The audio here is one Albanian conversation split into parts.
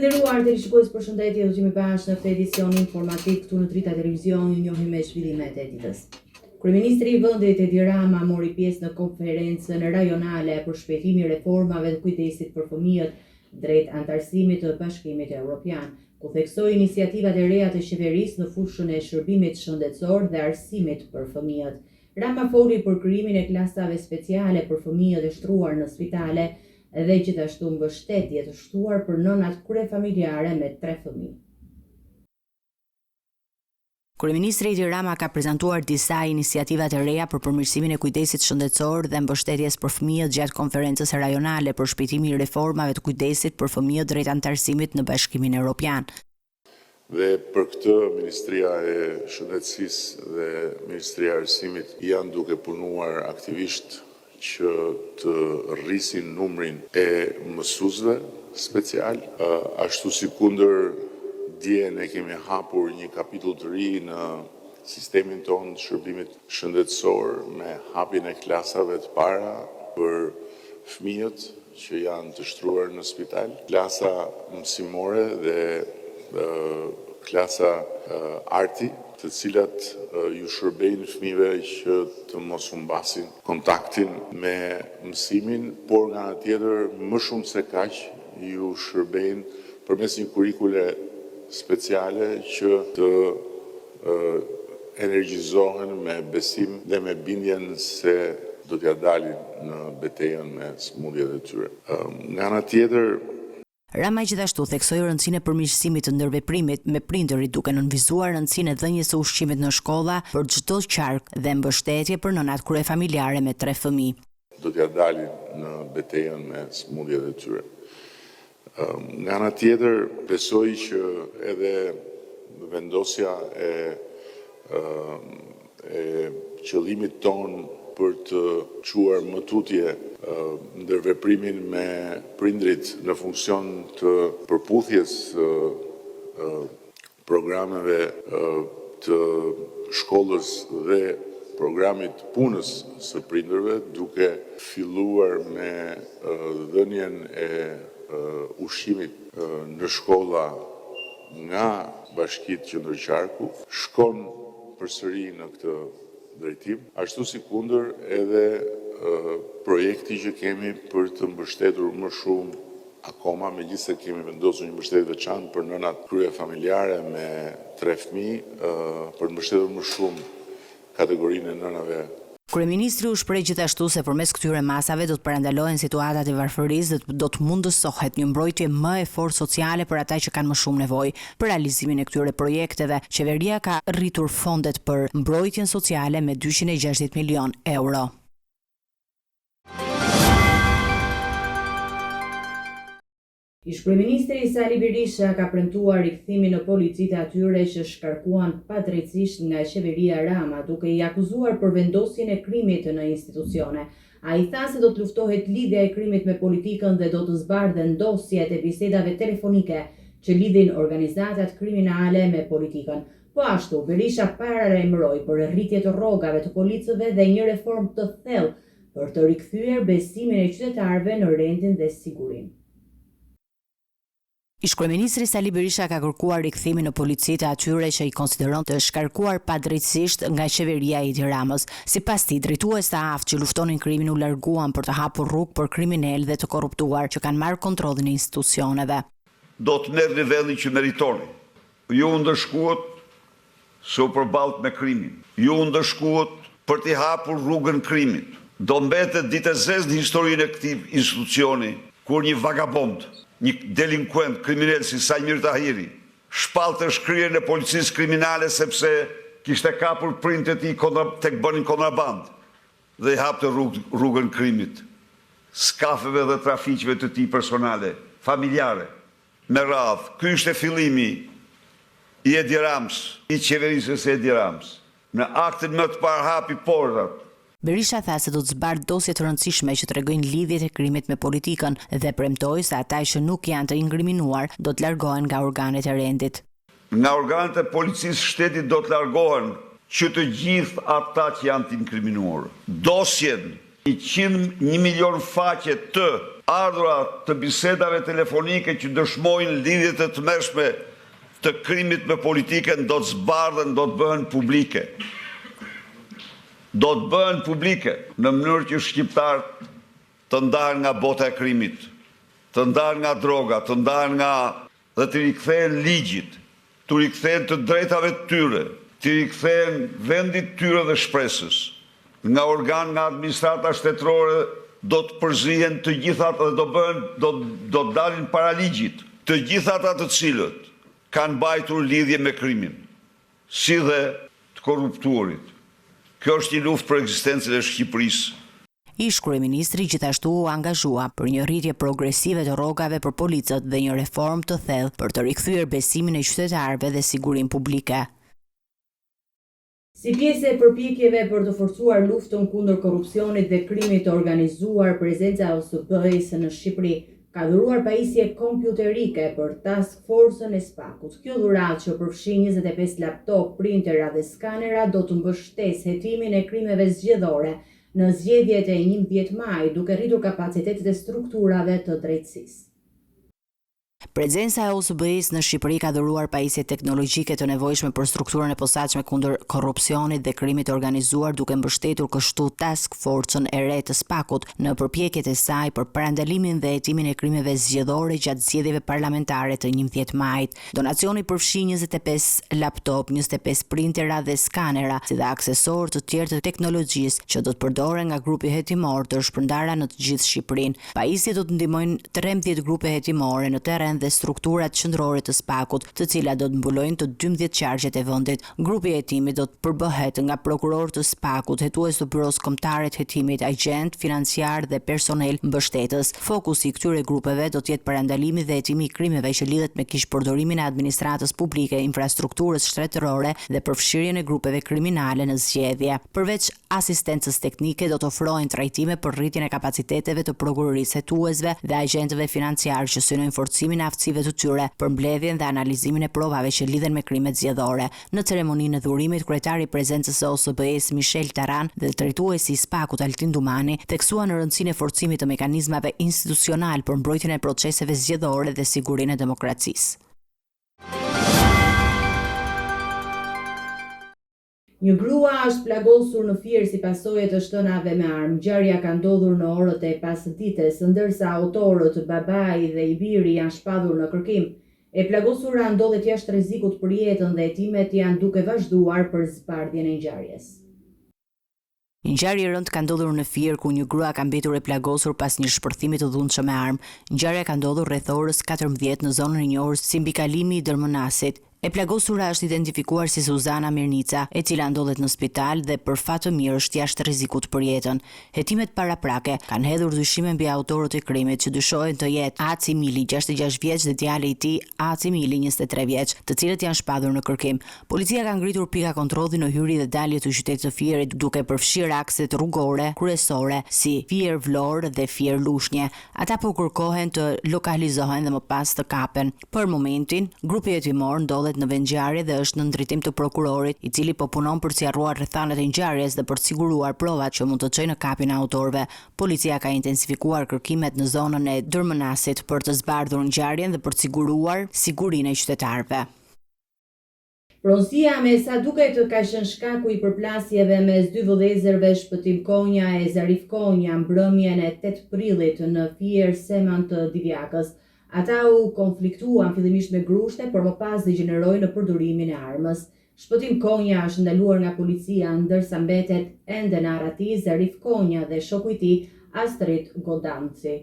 nderuar teleshikues, përshëndetje, do të jemi bashkë në këtë edicion informativ këtu në Drita Televizion, ju njohim me zhvillimet e ditës. Kryeministri i vendit Edi Rama mori pjesë në konferencën rajonale Përshpejtimi i reformave të kujdesit për fëmijët drejt anëtarësimit të Bashkimit Evropian, ku theksoi iniciativat e reja të qeverisë në fushën e shërbimit shëndetësor dhe arsimit për fëmijët. Rama foli për krijimin e klasave speciale për fëmijët e shtruar në spitale dhe gjithashtu mbështetje të shtuar për nënat kryefamiljare me tre fëmijë. Kryeministri Edi Rama ka prezantuar disa iniciativa të reja për përmirësimin e kujdesit shëndetësor dhe mbështetjes për fëmijët gjatë konferencës rajonale Përshpejtimi i reformave të kujdesit për fëmijët drejt anëtarësimit në Bashkimin Europian. Dhe për këtë Ministria e Shëndetësisë dhe Ministria e Arsimit janë duke punuar aktivisht që të rrisin numrin e mësuesve specialë, ashtu sikundër dje ne kemi hapur një kapitull të ri në sistemin tonë të shërbimit shëndetësor me hapjen e klasave të para për fëmijët që janë të shtruar në spital, klasa mësimore dhe klasa arti, të cilat ju shërbejnë fëmijëve që të mos humbasin kontaktin me mësimin, por nga ana tjetër më shumë se kaq ju shërbejnë përmes një kurrikule speciale që të energjizohen me besim dhe me bindjen se do t'ia dalin në betejën me sëmundjet e tyre. Nga ana tjetër. Rama gjithashtu theksoi rëndësinë e përmirësimit të ndërveprimit me prindërit duke nënvizuar rëndësinë e dhënies së ushqimit në shkolla për çdo qark dhe mbështetje për nënat kryefamiljare me tre fëmijë. Do t'ia dalin në betejën me sëmundjet e tyre. Nga ana tjetër, besoj që edhe vendosja e e qëllimit tonë për të çuar më tutje ndërveprimin me prindërit në funksion të përputhjes së programeve të shkollës dhe programit të punës së prindërve, duke filluar me dhënien e ushqimit në shkolla nga bashkitë qendër-qarku, shkon përsëri në këtë drejtim, ashtu sikundër edhe projekti që kemi për të mbështetur më shumë akoma, megjithëse kemi vendosur një mbështetje të veçantë për nënat kryefamiljare me tre fëmijë, për të mbështetur më shumë kategorinë e nënave. Kryeministri u shpreh gjithashtu se përmes këtyre masave do të parandalohen situatat e varfërisë dhe do të mundësohet një mbrojtje më e fortë sociale për ata që kanë më shumë nevojë. Për realizimin e këtyre projekteve, qeveria ka rritur fondet për mbrojtjen sociale me 260 milionë euro. Ish-kryeministri Sali Berisha ka premtuar rikthimin në polici të atyre që shkarkuan padrejtësisht nga qeveria Rama, duke i akuzuar për vendosjen e krimit në institucione. Ai tha se do të luftohet lidhja e krimit me politikën dhe do të zbardhen dosjet e bisedave telefonike që lidhin organizatat kriminale me politikën. Po ashtu, Berisha paralajmëroi për rritje të rrogave të policëve dhe një reformë të thellë për të rikthyer besimin e qytetarëve në rendin dhe sigurinë. Ish-kryeministri Sali Berisha ka kërkuar rikthimin në polici të atyre që i konsideron të shkarkuar padrejtësisht nga qeveria e Edi Ramës. Sipas tij, drejtues të aftë që luftonin krimin u larguan për të hapur rrugë për kriminelë dhe të korruptuar që kanë marrë kontrollin e institucioneve. Do të merrni vendin që meritoni. Ju u ndëshkuat se u përballët me krimin. Ju u ndëshkuat për t'i hapur rrugën krimit. Do mbetet ditë e zezë në historinë e këtij institucioni kur një vagabond, një delinkuent kriminel si Saimir Tahiri shpallte shkrirjen e policisë kriminale sepse kishte kapur prindët e tij tek bënin kontrabandë dhe i hapte rrugë rrugën krimit, skafeve dhe trafiqeve të tij personale, familjare. Me radhë, ky ishte fillimi i Edi Ramës, i qeverisjes së Edi Ramës. Në aktin më të parë hapi portat. Berisha tha se do të zbardhë dosje të rëndësishme që tregojnë lidhjet e krimit me politikën dhe premtoi se ata që nuk janë të inkriminuar do të largohen nga organet e rendit. Nga organet e policisë së shtetit do të largohen që të gjithë ata që janë të inkriminuar. Dosjen 101 milion faqe të. ardhura të bisedave telefonike që dëshmojnë lidhjet e tmerrshme të krimit me politikën do të zbardhen, do të bëhen publike. Do të bëhen publike në mënyrë që shqiptarët të ndahen nga bota e krimit, të ndahen nga droga, të ndahen nga dhe t'i rikthehen ligjit, t'u rikthehen të drejtave të tyre, t'i rikthehen vendit të tyre dhe shpresës. Nga organ nga administrata shtetërore do të përzihen të gjithë ata dhe do bëhen do do të dalin para ligjit të gjithë ata të cilët kanë mbajtur lidhje me krimin, si dhe të korruptuarit. Kjo është një luftë për ekzistencën e Shqipërisë. Ish-kryeministri gjithashtu u angazhua për një rritje progresive të rrogave për policët dhe një reformë të thellë për të rikthyer besimin e qytetarëve dhe sigurinë publike. Si pjesë e përpjekjeve për të forcuar luftën kundër korrupsionit dhe krimit të organizuar, prezenca e OSBE-së në Shqipëri ka dhuruar pajisje kompjuterike për Task Forcën e SPAK-ut. Kjo dhuratë që përfshin 25 laptopë, printera dhe skanera do të mbështesë hetimin e krimeve zgjedhore në zgjedhjet e 11 majit, duke rritur kapacitetet e strukturave të drejtësisë. Prezenca e OSBE-së në Shqipëri ka dhuruar pajisje teknologjike të nevojshme për strukturën e posaçme kundër korrupsionit dhe krimit të organizuar duke mbështetur kështu Task Forcën e re të SPAK-ut në përpjekjet e saj për parandalimin dhe hetimin e krimeve zgjedhore gjatë zgjedhjeve parlamentare të 11 majit. Donacioni përfshin 25 laptopë, 25 printera dhe skanera, si dhe aksesorë të tjerë të teknologjisë që do të përdoren nga grupi hetimor të shpërndara në të gjithë Shqipërinë. Pajisjet do të ndihmojnë 13 grupe hetimore në terren dhe strukturat qendrore të SPAK-ut, të cilat do të mbulojnë të 12 qarqet e vendit. Grupi i hetimit do të përbëhet nga prokurorë të SPAK-ut, hetues të Byrosë Kombëtare të Hetimit, agjentë financiarë dhe personel mbështetës. Fokusi i këtyre grupeve do të jetë parandalimi dhe hetimi i krimeve që lidhet me keqpërdorimin e administratës publike, infrastrukturës shtetërore dhe përfshirjen e grupeve kriminale në zgjedhje. Përveç asistencës teknike do të ofrohen trajtime për rritjen e kapaciteteve të prokurorisë hetuesve dhe agjentëve financiarë që synojnë forcimin e aftësive të tyre për mbledhjen dhe analizimin e provave që lidhen me krimet zgjedhore. Në ceremoninë e dhurimit, kryetari i prezencës së OSBE-së Michel Taran dhe drejtuesi i SPAK-ut Altin Dumani theksuan rëndësinë e forcimit të mekanizmave institucionalë për mbrojtjen e proceseve zgjedhore dhe sigurinë e demokracisë. Një grua është plagosur në Fier si pasojë e të shtënave me armë. Ngjarja ka ndodhur në orët e pasdites, ndërsa autorët, babai dhe i biri janë shpallur në kërkim. E plagosura ndodhet jashtë rrezikut për jetën dhe hetimet janë duke vazhduar për zbardhjen e ngjarjes. Një ngjarje e rëndë ka ndodhur në Fier ku një grua ka mbetur e plagosur pas një shpërthimi të dhunshëm me armë. Ngjarja ka ndodhur rreth orës 14 në zonën e njohur si mbikalimi i Dërmënasit. E plagosura është identifikuar si Suzana Mirnica, e cila ndodhet në spital dhe për fat të mirë është jashtë rrezikut për jetën. Hetimet paraprake kanë hedhur dyshime mbi autorët e krimit që dyshohen të jetë Aci Mili, 66 vjeç dhe djali i tij Aci Mili, 23 vjeç, të cilët janë shpallur në kërkim. Policia ka ngritur pika kontrolli në hyrje dhe dalje të qytetit të Fierit, duke përfshirë akset rrugore kryesore si Fier-Vlorë dhe Fier-Lushnje. Ata po kërkohen të lokalizohen dhe më pas të kapen. Për momentin, grupi hetimor ndodhet në vendngjarje dhe është nën drejtim të prokurorit, i cili po punon për të sqaruar rrethanat e ngjarjes dhe për të siguruar provat që mund të çojnë në kapjen e autorëve. Policia ka intensifikuar kërkimet në zonën e Dërmënasit për të zbardhur ngjarjen dhe për të siguruar sigurinë e qytetarëve. Pronësia me sa duket ka qenë shkaku i përplasjeve mes dy vëllezërve Shpëtim Konja e Zarif Konja mbrëmjen e 8 prillit në Fier Seman të Divjakës. Ata u konfliktuan fillimisht me grushte, por më pas degjeneroi në përdorimin e armës. Shpëtim Konja është ndaluar nga policia, ndërsa mbetet ende në arrati Zarif Konja dhe shoku i tij Astrit Godanci.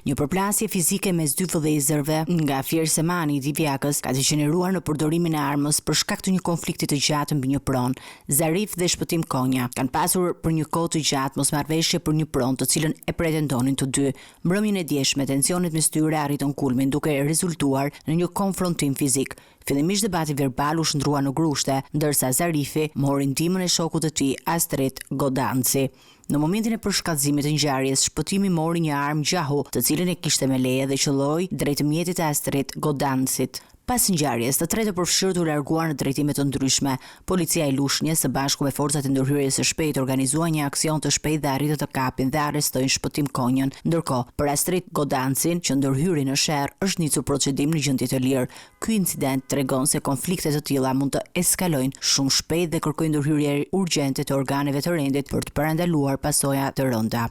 Një përplasje fizike mes dy vëllezërve nga Fier Semani i Divjakës ka degjeneruar në përdorimin e armës për shkak të një konflikti të gjatë mbi një pronë. Zarif dhe Shpëtim Konja kanë pasur për një kohë të gjatë mosmarrëveshje për një pronë të cilën e pretendonin të dy. Mbrëmjen e djeshme tensionet mes tyre arritën kulmin duke rezultuar në një konfrontim fizik. Fillimisht debati verbal u shndërrua në grushte, ndërsa Zarifi mori ndihmën e shokut të tij Astrit Godanci. Në momentin e përshkallëzimit të ngjarjes, Shpëtimi mori një armë gjahu, të cilën e kishte me leje dhe qëlloi drejt mjetit të Astrit Godancit. Pas ngjarjes, të tre të përfshirët u larguan në drejtime të ndryshme. Policia e Lushnjes, së bashku me forcat e ndërhyrjes së shpejtë organizuan një aksion të shpejtë dhe arritën të kapin dhe arrestojnë Shpëtim Konjën. Ndërkohë, për Astrit Godancin, që ndërhyri në sherr, është nisur procedim në gjendje të lirë. Ky incident tregon se konflikte të tilla mund të eskalojnë shumë shpejt dhe kërkojnë ndërhyrje urgjente të organeve të rendit për të parandaluar pasoja të rënda.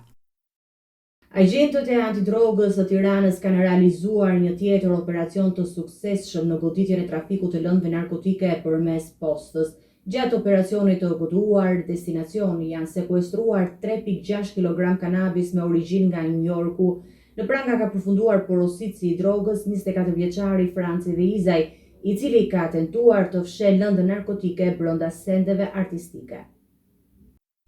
Agjentët e antidrogës së Tiranës kanë realizuar një tjetër operacion të suksesshëm në goditjen e trafikut të lëndëve narkotike përmes postës. Gjatë operacionit të koduar Destinacioni janë sekuestruar 3,6 kilogramë kanabis me origjinë nga Nju Jorku. Në pranga ka përfunduar porositësi i drogës, 24 vjeçari Franci Veizaj, i cili ka tentuar të fshehë lëndën narkotike brenda sendeve artistike.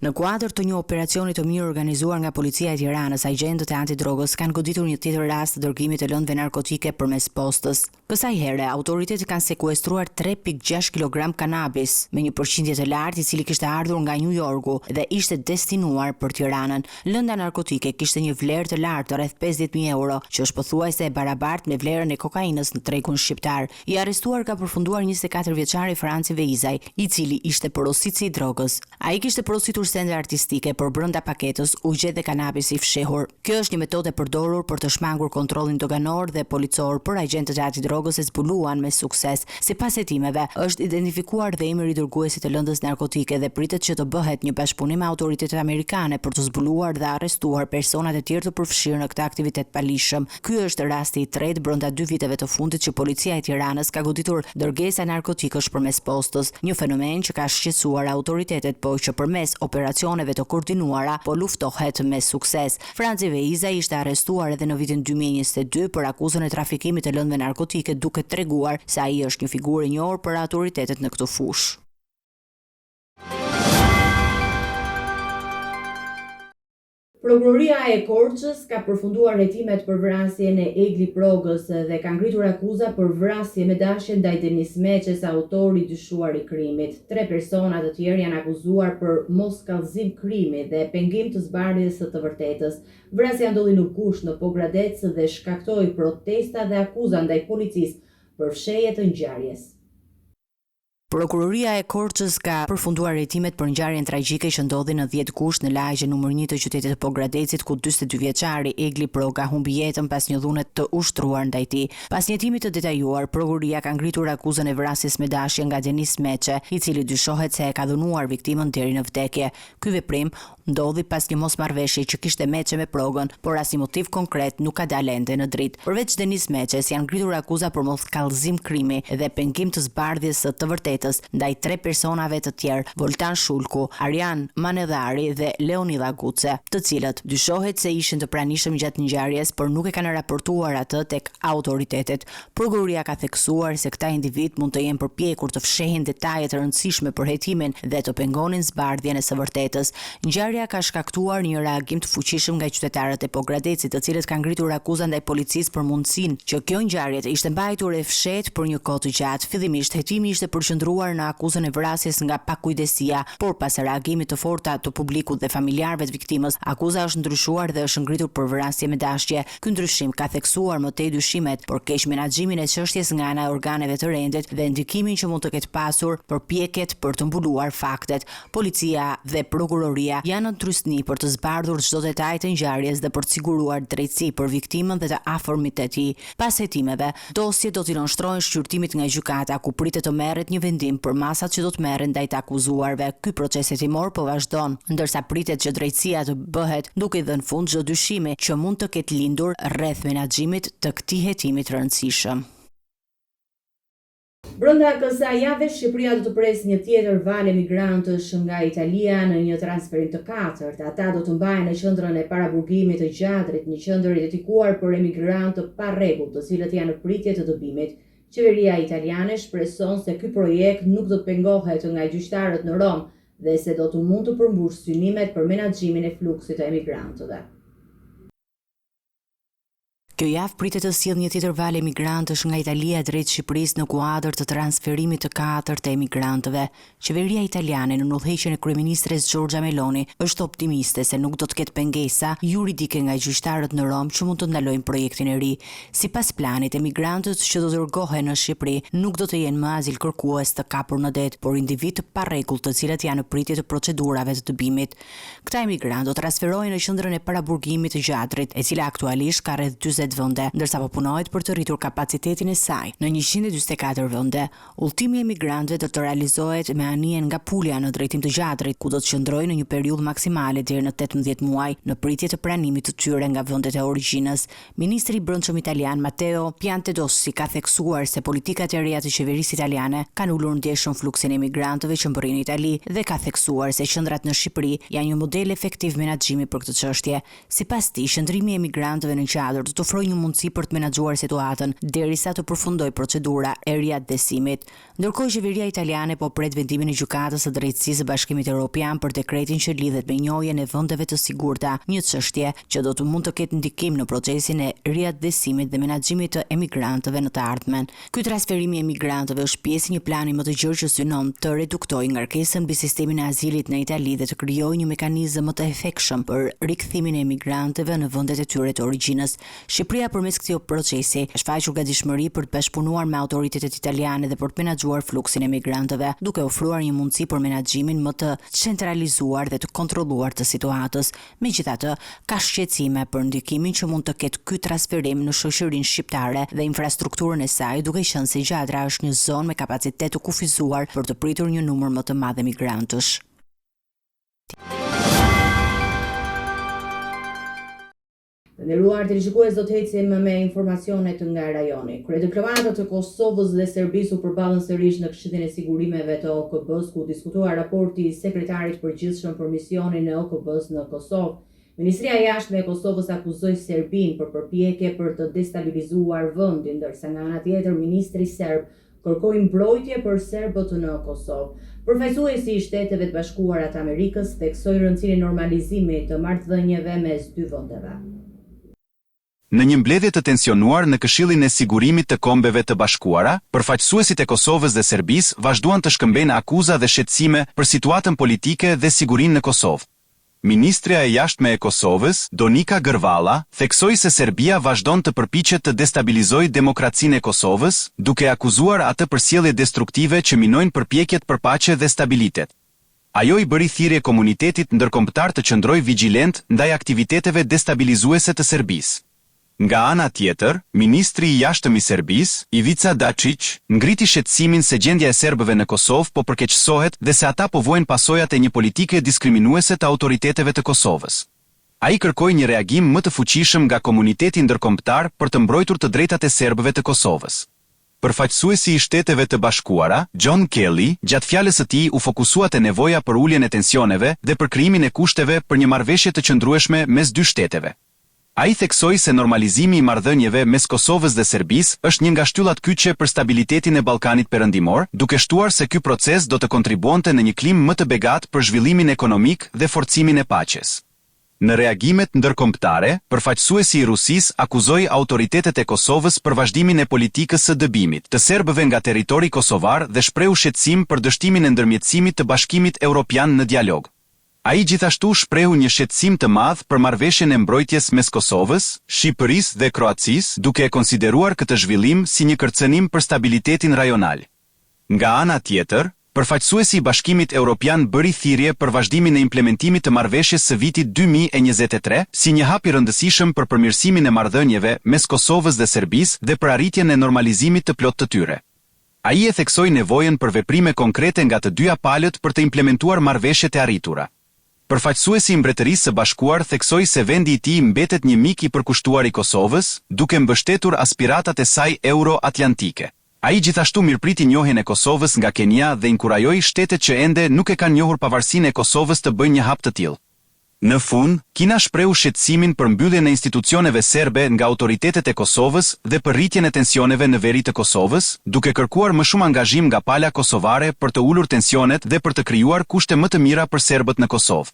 Në kuadër të një operacioni të mirë organizuar nga Policia e Tiranës, agjentët e antidrogës kanë goditur një tjetër rast të dërgimit të lëndëve narkotike përmes postës. Kësaj here, autoritetet kanë sekuestruar 3,6 kilogramë kanabis, me një përqindje të lartë i cili kishte ardhur nga Nju Jorku dhe ishte destinuar për Tiranën. Lënda narkotike kishte një vlerë të lartë rreth 50.000 euro, që është pothuajse e barabartë me vlerën e kokainës në tregun shqiptar. I arrestuar ka përfunduar 24 vjeçari Franci Veizaj, i cili ishte porositësi i drogës. Ai kishte porositur sende artistike, por brenda paketës u gjet dhe kanabis i fshehur. Kjo është një metodë e përdorur për të shmangur kontrollin doganor dhe policor, por agjentët e antidrogës e zbuluan me sukses. Sipas hetimeve, është identifikuar dhe emri i dërguesit të lëndës narkotike dhe pritet që të bëhet një bashkëpunim me autoritetet amerikane për të zbuluar dhe arrestuar personat e tjerë të përfshirë në këtë aktivitet të paligjshëm. Ky është rasti i tretë brenda dy viteve të fundit që Policia e Tiranës ka goditur dërgesa narkotikësh përmes postës, një fenomen që ka shqetësuar autoritetet, por që përmes operacioneve të koordinuara po luftohet me sukses. Franci Veizaj ishte arrestuar edhe në vitin 2022 për akuzën e trafikimit të lëndëve narkotike duke treguar se ai është një figurë e njohur për autoritetet në këtë fushë. Prokuroria e Korçës ka përfunduar hetimet për vrasjen e Egli Progës dhe ka ngritur akuza për vrasje me dashje ndaj Denis Meçes, autor i dyshuar i krimit. Tre persona të tjerë janë akuzuar për moskallëzim krimi dhe pengim të zbardhjes së të vërtetës. Vrasja ndodhi në gusht në Pogradec dhe shkaktoi protesta dhe akuza ndaj policisë për fshehje të ngjarjes. Prokuroria e Korçës ka përfunduar hetimet për ngjarjen tragjike që ndodhi në 10 gusht në lagjen numër 1 të qytetit të Pogradecit, ku 42 vjeçari Egli Proga humbi jetën pas një dhune të ushtruar ndaj tij. Pas një hetimi të detajuar, prokuroria ka ngritur akuzën e vrasjes me dashje nga Denis Meçe, i cili dyshohet se e ka dhunuar viktimën deri në vdekje. Ky veprim ndodhi pas një mosmarrëveshje që kishte Meçe me Progën, por asnjë motiv konkret nuk ka dalë ende në dritë. Përveç Denis Meçes, janë ngritur akuza për moskallëzim krimi dhe pengim të zbardhjes së të vërtetës ndaj tre personave të tjerë, Voltan Shulku, Arjan Manedhari dhe Leonidha Guce, të cilët dyshohet se ishin të pranishëm gjatë ngjarjes, por nuk e kanë raportuar atë tek autoritetet. Prokuroria ka theksuar se këta individë mund të jenë përpjekur të fshehin detaje të rëndësishme për hetimin dhe të pengonin zbardhjen e së vërtetës. Ngjarja ka shkaktuar një reagim të fuqishëm nga qytetarët e Pogradecit, të cilët kanë ngritur akuza ndaj policisë për mundësinë që kjo ngjarje të ishte mbajtur e fshehtë për një kohë të gjatë. Fillimisht, hetimi ishte përqendruar në akuzën e vrasjes nga pakujdesia, por pas reagimit të forta të publikut dhe familjarëve të viktimës, akuza është ndryshuar dhe është ngritur për vrasje me dashje. Ky ndryshim ka theksuar më tej dyshimet për keqmenaxhimin e çështjes nga ana e organeve të rendit dhe ndikimin që mund të ketë pasur përpjekjet për të mbuluar faktet. Policia dhe prokuroria janë në trysni për të zbardhur çdo detaj të ngjarjes dhe për të siguruar drejtësi për viktimën dhe të afërmit e tij. Pas hetimeve, dosjet do t'i nënshtrohen shqyrtimit nga gjykata, ku pritet të merret një vendim për masat që do të merren ndaj të akuzuarve. Ky proces hetimor po vazhdon, ndërsa pritet që drejtësia të bëhet duke i dhënë fund çdo dyshimi që mund të ketë lindur rreth menaxhimit të këtij hetimi të rëndësishëm. Brenda kësaj jave, Shqipëria do të presë një tjetër valë emigrantësh nga Italia në një transferim të katërt. Ata do të mbahen në qendrën e paraburgimit të Gjadrit, një qendër e dedikuar për emigrantë të parregullt, të cilët janë në pritje të dëbimit. Qeveria italiane shpreson se ky projekt nuk do të pengohet nga gjyqtarët në Romë dhe se do të mund të përmbushë synimet për menaxhimin e fluksit të emigrantëve. Kjo javë pritet të sjellë një tjetër valë emigrantësh nga Italia drejt Shqipërisë në kuadër të transferimit të katërt të emigrantëve. Qeveria italiane nën udhëheqjen e kryeministres Giorgia Meloni është optimiste se nuk do të ketë pengesa juridike nga gjyqtarët në Romë që mund të ndalojnë projektin e ri. Sipas planit, emigrantët që do dërgohen në Shqipëri nuk do të jenë më azilkërkues të kapur në det, por individë të parregullt të cilët janë në pritje të procedurave të dëbimit. Këta emigrantë do transferohen në qendrën e paraburgimit të Gjadrit, e cila aktualisht ka rreth 40 vende, ndërsa po punohet për të rritur kapacitetin e saj në 144 vende. Udhëtimi i emigrantëve do të realizohet me anijen nga Puglia në drejtim të Gjadrit, ku do të qëndrojnë në një periudhë maksimale deri në 18 muaj, në pritje të pranimit të tyre nga vendet e origjinës. Ministri i Brendshëm italian Matteo Piantedosi ka theksuar se politikat e reja të qeverisë italiane kanë ulur ndjeshëm fluksin e emigrantëve që mbërrijnë në Itali dhe ka theksuar se qendrat në Shqipëri janë një model efektiv menaxhimi për këtë çështje. Sipas tij, qëndrimi i emigrantëve në Gjadër do të ofrojë një mundësi për të menaxhuar situatën derisa të përfundojë procedura e riatdhesimit. Ndërkohë qeveria italiane po pret vendimin e Gjykatës së Drejtësisë së Bashkimit Europian për dekretin që lidhet me njohjen e vendeve të sigurta, një çështje që do të mund të ketë ndikim në procesin e riatdhesimit dhe menaxhimit të emigrantëve në të ardhmen. Ky transferim i emigrantëve është pjesë e një plani më të gjerë që synon të reduktojë ngarkesën mbi sistemin e azilit në Itali dhe të krijojë një mekanizëm më të efektshëm për rikthimin e emigrantëve në vendet e tyre të origjinës. Shqipëria përmes këtij procesi ka shfaqur gatishmëri për të bashkëpunuar me autoritetet italiane dhe për të menaxhuar fluksin e migrantëve, duke ofruar një mundësi për menaxhimin më të centralizuar dhe të kontrolluar të situatës. Megjithatë, ka shqetësime për ndikimin që mund të ketë ky transferim në shoqërinë shqiptare dhe infrastrukturën e saj, duke qenë se Gjadra është një zonë me kapacitet të kufizuar për të pritur një numër më të madh emigrantësh. Të nderuar teleshikues, do të ecim me informacionet nga rajoni. Kryediplomatët të Kosovës dhe Serbisë u përballën sërish në Këshillin e Sigurimeve të OKB-s, ku u diskutua raporti i sekretarit të përgjithshëm për misionin e OKB-s në Kosovë. Ministria e Jashtme e Kosovës akuzoi Serbinë për përpjekje për të destabilizuar vendin, ndërsa nga ana tjetër ministri serb kërkoi mbrojtje për serbët në Kosovë. Përfaqësuesi i Shteteve të Bashkuara të Amerikës theksoi rëndësinë e normalizimit të marrëdhënieve mes dy vendeve. Në një mbledhje të tensionuar në Këshillin e Sigurimit të Kombeve të Bashkuara, përfaqësuesit e Kosovës dhe Serbisë vazhduan të shkëmbejnë akuza dhe shqetësime për situatën politike dhe sigurinë në Kosovë. Ministrja e Jashtme e Kosovës, Donika Gërvalla, theksoi se Serbia vazhdon të përpiqet të destabilizojë demokracinë e Kosovës, duke e akuzuar atë për sjellje destruktive që minojnë përpjekjet për paqe dhe stabilitet. Ajo i bëri thirrje komunitetit ndërkombëtar të qëndrojë vigjilent ndaj aktiviteteve destabilizuese të Serbisë. Nga ana tjetër, ministri i Jashtëm i Serbisë, Ivica Daçiq, ngriti shqetësimin se gjendja e serbëve në Kosovë po përkeqësohet dhe se ata po vuajnë pasojat e një politike diskriminuese të autoriteteve të Kosovës. Ai kërkoi një reagim më të fuqishëm nga komuniteti ndërkombëtar për të mbrojtur të drejtat e serbëve të Kosovës. Përfaqësuesi i Shteteve të Bashkuara, John Kelly, gjatë fjalës së tij u fokusua te nevoja për uljen e tensioneve dhe për krijimin e kushteve për një marrëveshje të qëndrueshme mes dy shteteve. Ai theksoi se normalizimi i marrëdhënieve mes Kosovës dhe Serbisë është një nga shtyllat kyçe për stabilitetin e Ballkanit Perëndimor, duke shtuar se ky proces do të kontribuonte në një klimë më të begatë për zhvillimin ekonomik dhe forcimin e paqes. Në reagimet ndërkombëtare, përfaqësuesi i Rusisë akuzoi autoritetet e Kosovës për vazhdimin e politikës së dëbimit të serbëve nga territori kosovar dhe shprehu shqetësim për dështimin e ndërmjetësimit të Bashkimit Europian në dialog. Ai gjithashtu shprehu një shqetësim të madh për marrëveshjen e mbrojtjes mes Kosovës, Shqipërisë dhe Kroacisë, duke e konsideruar këtë zhvillim si një kërcënim për stabilitetin rajonal. Nga ana tjetër, përfaqësuesi i Bashkimit Europian bëri thirrje për vazhdimin e implementimit të marrëveshjes së vitit 2023 si një hap i rëndësishëm për përmirësimin e marrëdhënieve mes Kosovës dhe Serbisë dhe për arritjen e normalizimit të plotë të tyre. Ai e theksoi nevojën për veprime konkrete nga të dyja palët për të implementuar marrëveshjet e arritura. Përfaqësuesi i Mbretërisë së Bashkuar theksoi se vendi i tij mbetet një mik i përkushtuar i Kosovës, duke mbështetur aspiratat e saj euro-atlantike. Ai gjithashtu mirëpriti njohjen e Kosovës nga Kenia dhe inkurajoi shtetet që ende nuk e kanë njohur pavarësinë e Kosovës të bëjnë një hap të tillë. Në fund, Kina shprehu shqetësimin për mbylljen e institucioneve serbe nga autoritetet e Kosovës dhe për rritjen e tensioneve në veri të Kosovës, duke kërkuar më shumë angazhim nga pala kosovare për të ulur tensionet dhe për të krijuar kushte më të mira për serbët në Kosovë.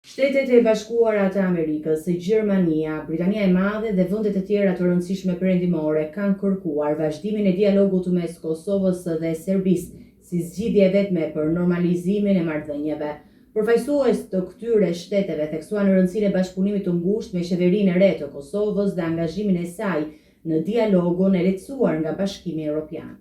Shtetet e Bashkuara të Amerikës, Gjermania, Britania e Madhe dhe vende të tjera të rëndësishme perëndimore kanë kërkuar vazhdimin e dialogut mes Kosovës dhe Serbisë si zgjidhje e vetme për normalizimin e marrëdhënieve. Përfaqësues të këtyre shteteve theksuan rëndësinë e bashkëpunimit të ngushtë me qeverinë e re të Kosovës dhe angazhimin e saj në dialogun e lehtësuar nga Bashkimi Europian.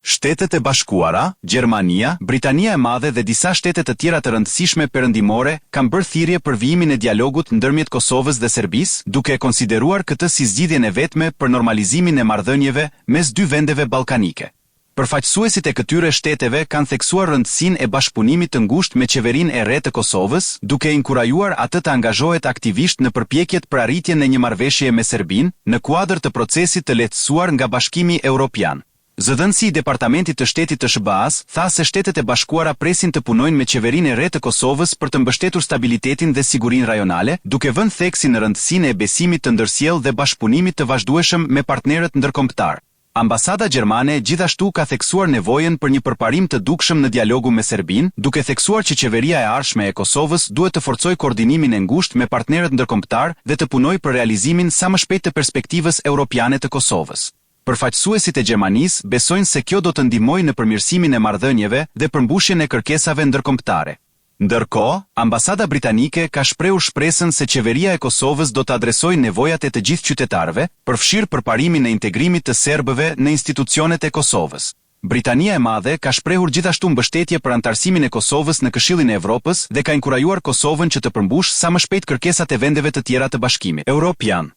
Shtetet e Bashkuara, Gjermania, Britania e Madhe dhe disa shtete të tjera të rëndësishme perëndimore kanë bërë thirrje për vijimin e dialogut ndërmjet Kosovës dhe Serbisë, duke e konsideruar këtë si zgjidhjen e vetme për normalizimin e marrëdhënieve mes dy vendeve ballkanike. Përfaqësuesit e këtyre shteteve kanë theksuar rëndësinë e bashkëpunimit të ngushtë me qeverinë e re të Kosovës, duke e inkurajuar atë të angazhohet aktivisht në përpjekjet për arritjen e një marrëveshjeje me Serbinë, në kuadër të procesit të lehtësuar nga Bashkimi Europian. Zëdhënësi i Departamentit të Shtetit të SHBA-së tha se Shtetet e Bashkuara presin të punojnë me qeverinë e re të Kosovës për të mbështetur stabilitetin dhe sigurinë rajonale, duke vënë theksin në rëndësinë e besimit të ndërsjellë dhe bashkëpunimit të vazhdueshëm me partnerët ndërkombëtarë. Ambasada gjermane gjithashtu ka theksuar nevojën për një përparim të dukshëm në dialogun me Serbinë, duke theksuar që qeveria e ardhshme e Kosovës duhet të forcojë koordinimin e ngushtë me partnerët ndërkombëtarë dhe të punojë për realizimin sa më shpejt të perspektivës europiane të Kosovës. Përfaqësuesit e Gjermanisë besojnë se kjo do të ndihmojë në përmirësimin e marrëdhënieve dhe përmbushjen e kërkesave ndërkombëtare. Ndërkohë, ambasada britanike ka shprehur shpresën se qeveria e Kosovës do të adresojë nevojat e të gjithë qytetarëve, përfshirë përparimin e integrimit të serbëve në institucionet e Kosovës. Britania e Madhe ka shprehur gjithashtu mbështetje për anëtarësimin e Kosovës në Këshillin e Evropës dhe ka inkurajuar Kosovën që të përmbushë sa më shpejt kërkesat e vendeve të tjera të Bashkimit Europian.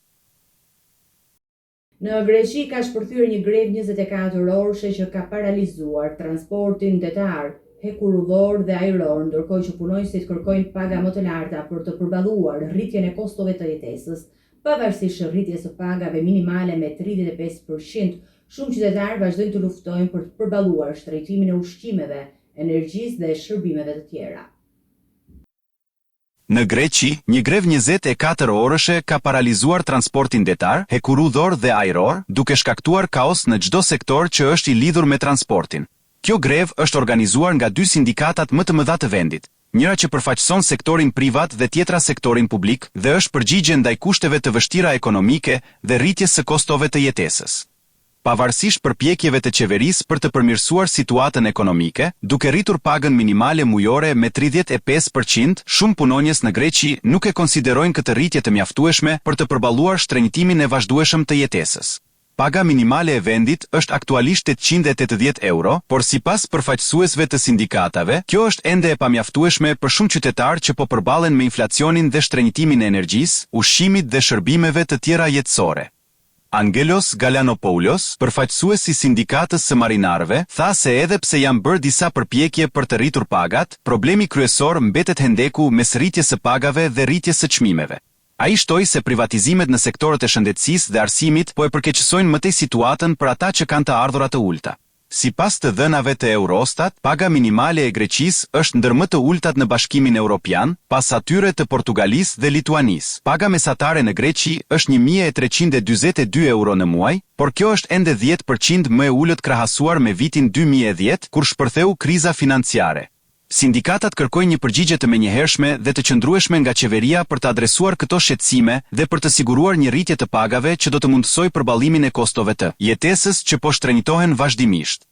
Në Greqi ka shpërthyer një grevë 24 orëshe që ka paralizuar transportin detar, hekurudhor dhe ajror, ndërkohë që punonjësit kërkojnë paga më të larta për të përballuar rritjen e kostove të jetesës. Pavarësisht rritjes së pagave minimale me 35%, shumë qytetarë vazhdojnë të luftojnë për të përballuar shtrenjtimin e ushqimeve, energjisë dhe shërbimeve të tjera. Në Greqi, një grevë 24 orëshe ka paralizuar transportin detar, hekurudhor dhe ajror, duke shkaktuar kaos në çdo sektor që është i lidhur me transportin. Kjo grevë është organizuar nga dy sindikatat më të mëdha të vendit, njëra që përfaqëson sektorin privat dhe tjetra sektorin publik dhe është përgjigje ndaj kushteve të vështira ekonomike dhe rritjes së kostove të jetesës. Pavarësisht përpjekjeve të qeverisë për të përmirësuar situatën ekonomike, duke rritur pagën minimale mujore me 35%, shumë punonjës në Greqi nuk e konsiderojnë këtë rritje të mjaftueshme për të përballuar shtrenjtimin e vazhdueshëm të jetesës. Paga minimale e vendit është aktualisht 880 euro, por sipas përfaqësuesve të sindikatave, kjo është ende e pamjaftueshme për shumë qytetarë që po përballen me inflacionin dhe shtrenjtimin e energjisë, ushqimit dhe shërbimeve të tjera jetësore. Angelos Galanopoulos, përfaqësues i Sindikatës së Marinarëve, tha se edhe pse janë bërë disa përpjekje për të rritur pagat, problemi kryesor mbetet hendeku mes rritjes së pagave dhe rritjes së çmimeve. Ai shtoi se privatizimet në sektorët e shëndetësisë dhe arsimit po e përkeqësojnë më tej situatën për ata që kanë të ardhura të ulëta. Sipas të dhënave të Eurostat, paga minimale e Greqisë është ndër më të ulëtat në Bashkimin Europian, pas atyre të Portugalisë dhe Lituanisë. Paga mesatare në Greqi është 1342 euro në muaj, por kjo është ende 10% më e ulët krahasuar me vitin 2010, kur shpërtheu kriza financiare. Sindikatat kërkojnë një përgjigje të menjëhershme dhe të qëndrueshme nga qeveria për të adresuar këto shqetësime dhe për të siguruar një rritje të pagave që do të mundësojë përballimin e kostove të jetesës që po shtrenjtohen vazhdimisht.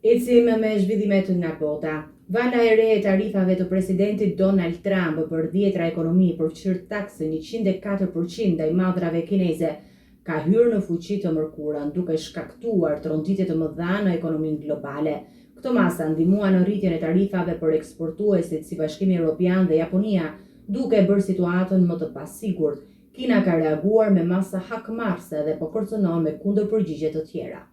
Ecim me zhvillimet nga bota. Vala e re e tarifave të presidentit Donald Trump për dhjetra ekonomi, përfshirë taksën 104% ndaj mallrave kineze, ka hyrë në fuqi të mërkurën, duke shkaktuar tronditje të mëdha në ekonominë globale. Këto masa ndihmuan në rritjen e tarifave për eksportuesit si Bashkimi Evropian dhe Japonia, duke e bërë situatën më të pasigurt. Kina ka reaguar me masa hakmarrëse dhe po kërcënon me kundërpërgjigje të tjera.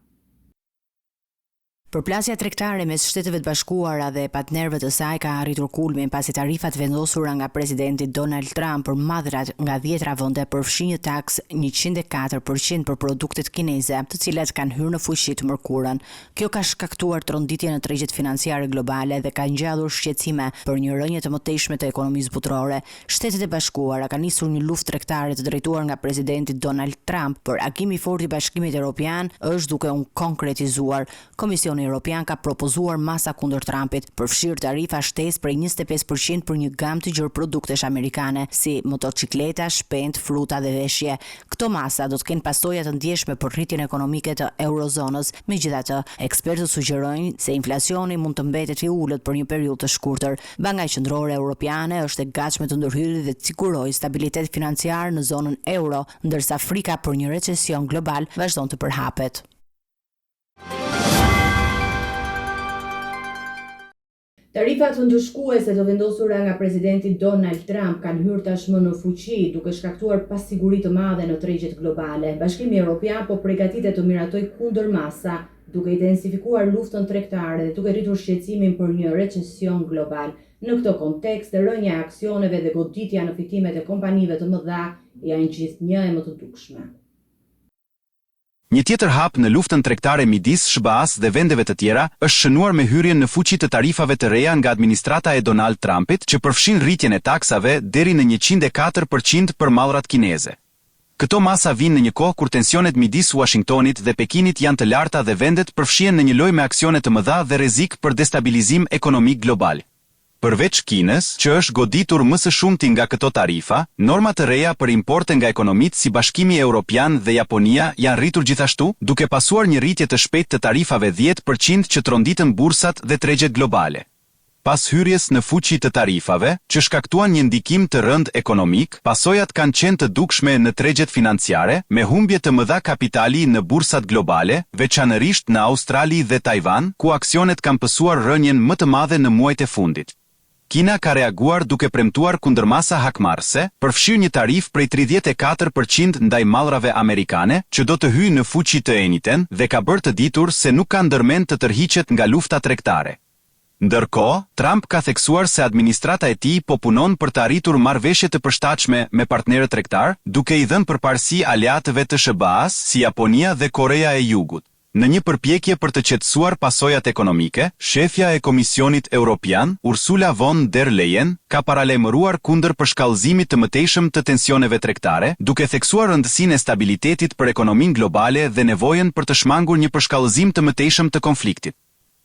Përplasja tregtare mes Shteteve të Bashkuara dhe partnerëve të saj ka arritur kulmin pasi tarifat e vendosura nga presidenti Donald Trump për mallrat nga dhjetra vende përfshijnë një taksë 104% për produktet kineze, të cilat kanë hyrë në fuqi të mërkurën. Kjo ka shkaktuar tronditje në tregjet financiare globale dhe ka ngjallur shqetësime për një rënie të mëtejshme të ekonomisë botërore. Shtetet e Bashkuara kanë nisur një luftë tregtare të drejtuar nga presidenti Donald Trump, por reagimi i fortë i Bashkimit Europian është duke u konkretizuar. Komisioni. Europian ka propozuar masa kundër Trumpit, përfshirë tarifa shtesë prej 25% për një gamë të gjerë produktesh amerikane, si motoçikleta, shpendë, fruta dhe veshje. Këto masa do të kenë pasoja të ndjeshme për rritjen ekonomike të eurozonës. Megjithatë, ekspertët sugjerojnë se inflacioni mund të mbetet i ulët për një periudhë të shkurtër. Banka Qendrore Europiane është e gatshme të ndërhyjë dhe të sigurojë stabilitet financiar në zonën euro, ndërsa frika për një recesion global vazhdon të përhapet. Tarifat ndëshkuese të vendosura nga presidenti Donald Trump kanë hyrë tashmë në fuqi, duke shkaktuar pasiguri të madhe në tregjet globale. Bashkimi Europian po përgatitet të miratojë kundërmasa, duke intensifikuar luftën tregtare dhe duke rritur shqetësimin për një recesion global. Në këtë kontekst, rënia e aksioneve dhe goditja në fitimet e kompanive të mëdha janë gjithnjë e më të dukshme. Një tjetër hap në luftën tregtare midis SHBA-së dhe vendeve të tjera është shënuar me hyrjen në fuqi të tarifave të reja nga administrata e Donald Trumpit që përfshin rritjen e taksave deri në 104 për qind për mallrat kineze. Këto masa vijnë në një kohë kur tensionet midis Uashingtonit dhe Pekinit janë të larta dhe vendet përfshihen në një lojë me aksione të mëdha dhe rrezik për destabilizim ekonomik global. Përveç Kinës, që është goditur më së shumti nga këto tarifa, norma të reja për importe nga ekonomitë si Bashkimi Europian dhe Japonia janë rritur gjithashtu, duke pasuar një rritje të shpejtë të tarifave 10% që tronditën bursat dhe tregjet globale. Pas hyrjes në fuqi të tarifave, që shkaktuan një ndikim të rëndë ekonomik, pasojat kanë qenë të dukshme në tregjet financiare, me humbje të mëdha kapitali në bursat globale, veçanërisht në Australi dhe Tajvan, ku aksionet kanë pësuar rënien më të madhe në muajt e fundit. Kina ka reaguar duke premtuar kundërmasa hakmarrëse, përfshirë një tarifë prej 34 për qind ndaj mallrave amerikane, që do të hyjë në fuqi të enjten dhe ka bërë të ditur se nuk ka ndërmend të tërhiqet nga lufta tregtare. Ndërkohë, Trump ka theksuar se administrata e tij po punon për të arritur marrëveshje të përshtatshme me partnerët tregtarë, duke i dhënë përparësi aleatëve të SHBA-së si Japonia dhe Koreja e Jugut. Në një përpjekje për të qetësuar pasojat ekonomike, shefja e Komisionit Europian, Ursula von der Leyen, ka paralajmëruar kundër përshkallëzimit të mëtejshëm të tensioneve tregtare, duke theksuar rëndësinë e stabilitetit për ekonominë globale dhe nevojën për të shmangur një përshkallëzim të mëtejshëm të konfliktit.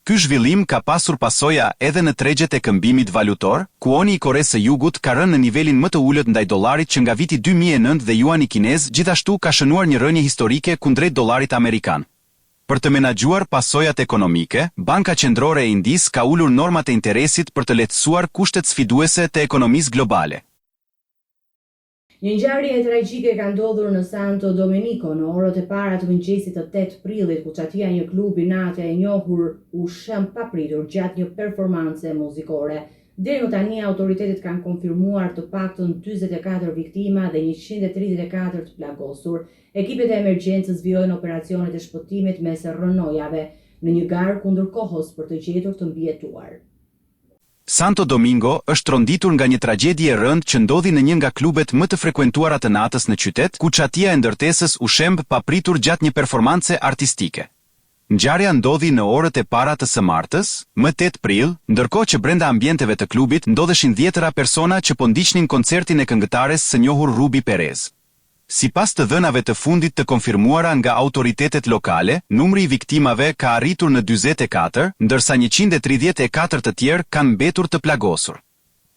Ky zhvillim ka pasur pasoja edhe në tregjet e këmbimit valutor, ku woni i Koresë së Jugut ka rënë në nivelin më të ulët ndaj dollarit që nga viti 2009 dhe juani kinez gjithashtu ka shënuar një rënie historike kundrejt dollarit amerikan. Për të menaxhuar pasojat ekonomike, Banka Qendrore e Indisë ka ulur normat e interesit për të lehtësuar kushtet sfiduese të ekonomisë globale. Një ngjarje tragjike ka ndodhur në Santo Domenico në orët e para të mëngjesit të 8 prillit, ku çatia e një klubi nate e njohur u shemb papritur gjatë një performance muzikore. Deri më tani autoritetet kanë konfirmuar të paktën 44 viktima dhe 134 të plagosur. Ekipet e emergjencës vijojnë operacionet e shpëtimit mes rrënojave në një garë kundër kohës për të gjetur të mbijetuar. Santo Domingo është tronditur nga një tragjedi e rëndë që ndodhi në një nga klubet më të frekuentuara të natës në qytet, ku çatia e ndërtesës u shemb papritur gjatë një performance artistike. Ngjarja ndodhi në orët e para të së martës, më 8 prill, ndërkohë që brenda ambienteve të klubit ndodheshin dhjetëra persona që po ndiqnin koncertin e këngëtares së njohur Ruby Perez. Sipas të dhënave të fundit të konfirmuara nga autoritetet lokale, numri i viktimave ka arritur në 44, ndërsa 134 të tjerë kanë mbetur të plagosur.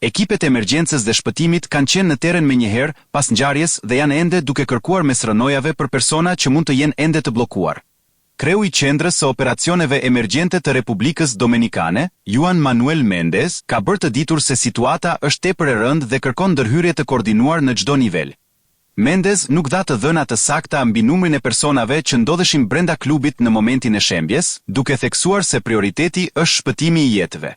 Ekipet e emergjencës dhe shpëtimit kanë qenë në terren menjëherë pas ngjarjes dhe janë ende duke kërkuar mes rrënojave për persona që mund të jenë ende të bllokuar. Kreu i Qendrës së Operacioneve Emergjente të Republikës Domenikane, Juan Manuel Mendez, ka bërë të ditur se situata është tepër e rëndë dhe kërkon ndërhyrje të koordinuar në çdo nivel. Mendez nuk dha të dhëna të sakta mbi numrin e personave që ndodheshin brenda klubit në momentin e shembjes, duke theksuar se prioriteti është shpëtimi i jetëve.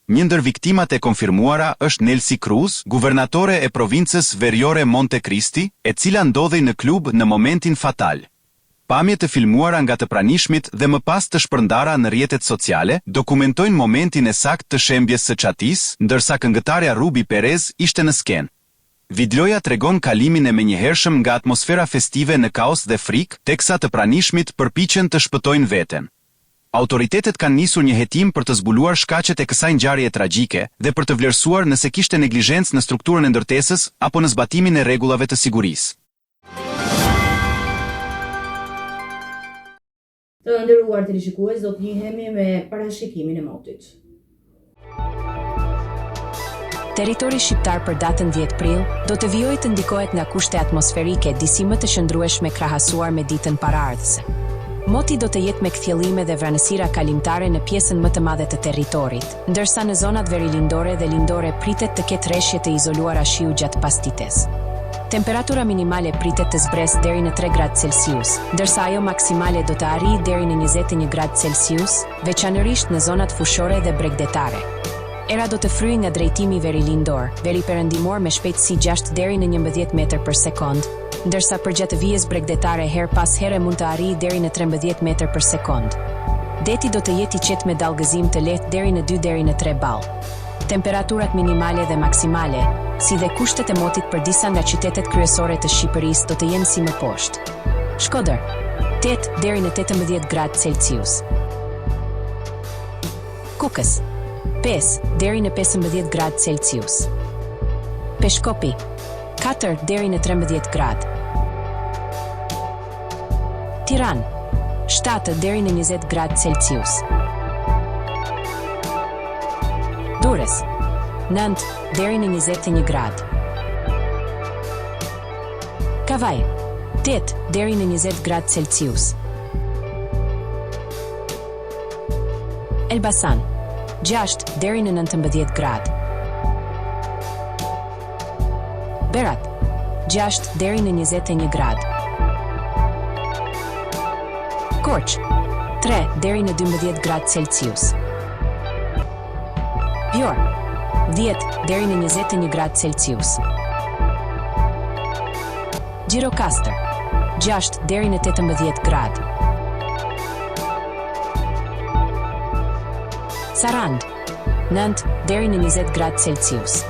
Një ndër viktimat e konfirmuara është Nelsi Cruz, guvernatore e provincës veriore Monte Cristi, e cila ndodhej në klub në momentin fatal. Pamje të filmuara nga të pranishmit dhe më pas të shpërndara në rrjetet sociale, dokumentojnë momentin e saktë të shembjes së çatisë, ndërsa këngëtarja Ruby Perez ishte në skenë. Videoja tregon kalimin e menjëhershëm nga atmosfera festive në kaos dhe frikë, teksa të pranishmit përpiqen të shpëtojnë veten. Autoritetet kanë nisur një hetim për të zbuluar shkaqet e kësaj ngjarjeje tragjike dhe për të vlerësuar nëse kishte neglizhencë në strukturën e ndërtesës apo në zbatimin e rregullave të sigurisë. Të nderuar teleshikues, do të njihemi me parashikimin e motit. Territori shqiptar për datën 10 prill do të vijojë të ndikohet nga kushte atmosferike disi më të qëndrueshme krahasuar me ditën paraardhëse. Moti do të jetë me kthjellime dhe vranësira kalimtare në pjesën më të madhe të territorit, ndërsa në zonat verilindore dhe lindore pritet të ketë reshje të izoluara shiu gjatë pasdites. Temperatura minimale pritet të zbresë deri në 3 gradë Celsius, ndërsa ajo maksimale do të arrijë deri në 21 gradë Celsius, veçanërisht në zonat fushore dhe bregdetare. Era do të fryjë nga drejtimi verilindor, veriperëndimor me shpejtësi 6 deri në 11 metër për sekondë, ndërsa përgjatë vijës bregdetare herë pas here mund të arrijë deri në 13 metër për sekondë. Deti do të jetë i qetë me dallgëzim të lehtë deri në 2 deri në 3 ballë. Temperaturat minimale dhe maksimale, si dhe kushtet e motit për disa nga qytetet kryesore të Shqipërisë do të jenë si më poshtë. Shkodër, 8 deri në 18 gradë Celsius. Kukës, 5 deri në 15 gradë Celsius. Peshkopi, 4 deri në 13 gradë. Tiranë, 7 deri në 20 gradë Celsius. Durrës, 9 deri në 21 gradë. Kavajë, 8 deri në 20 gradë Celsius. Elbasan, 6 deri në 19 gradë. Berat, 6 deri në 21 gradë. Korçë, 3 deri në 12 gradë Celsius. Vlorë, 10 deri në 21 gradë Celsius. Gjirokastër, 6 deri në 18 gradë. Sarandë, 9 deri në 20 gradë Celsius.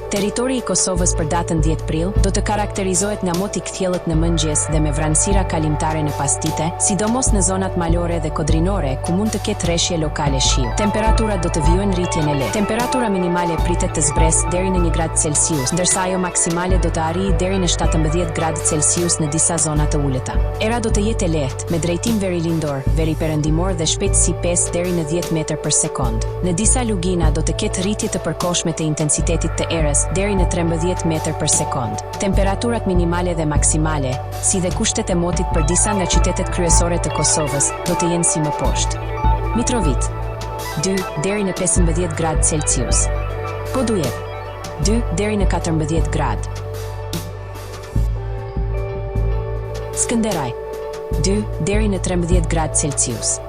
Territori i Kosovës për datën 10 prill do të karakterizohet nga mot i kthjellët në mëngjes dhe me vranësira kalimtare në pasdite, sidomos në zonat malore dhe kodrinore ku mund të ketë reshje lokale shiu. Temperaturat do të vijojnë rritjen e lehtë. Temperatura minimale pritet të zbresë deri në një gradë Celsius, ndërsa ajo maksimale do të arrijë deri në 17 gradë Celsius në disa zona të ulëta. Era do të jetë e lehtë, me drejtim verilindor, veriperëndimor dhe shpejtësi 5 deri në 10 metër për sekondë. Në disa lugina do të ketë rritje të përkohshme të intensitetit të erës deri në 13 metër për sekondë. Temperaturat minimale dhe maksimale, si dhe kushtet e motit për disa nga qytetet kryesore të Kosovës do të jenë si më poshtë. Mitrovicë, 2 deri në 15 gradë Celsius. Podujevë, 2 deri në 14 gradë. Skënderaj, 2 deri në 13 gradë Celsius.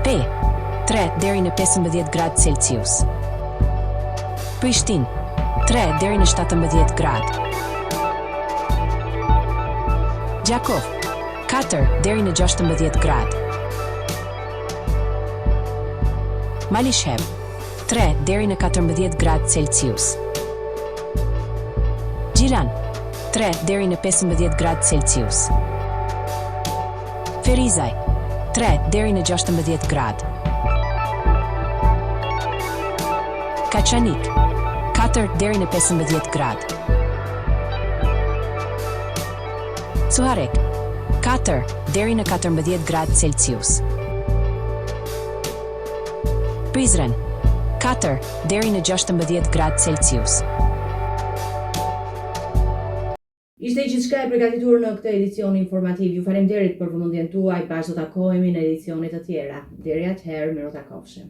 Pejë, 3 deri në 15 gradë Celsius. Prishtinë, 3 deri në 17 gradë. Gjakovë, 4 deri në 16 gradë. Malishevë, 3 deri në 14 gradë Celsius. Gjilan, 3 deri në 15 gradë Celsius. Ferizaj, 3 deri në 16 gradë. Kaçanik, 4 deri në 15 gradë. Suharekë, 4 deri në 14 gradë Celsius. Prizren, 4 deri në 16 gradë Celsius. Ishte gjithçka e përgatitur në këtë edicion informativ. Ju faleminderit për vëmendjen tuaj. Bashkë do takohemi në edicione të tjera. Deri atëherë, mirutakofshim.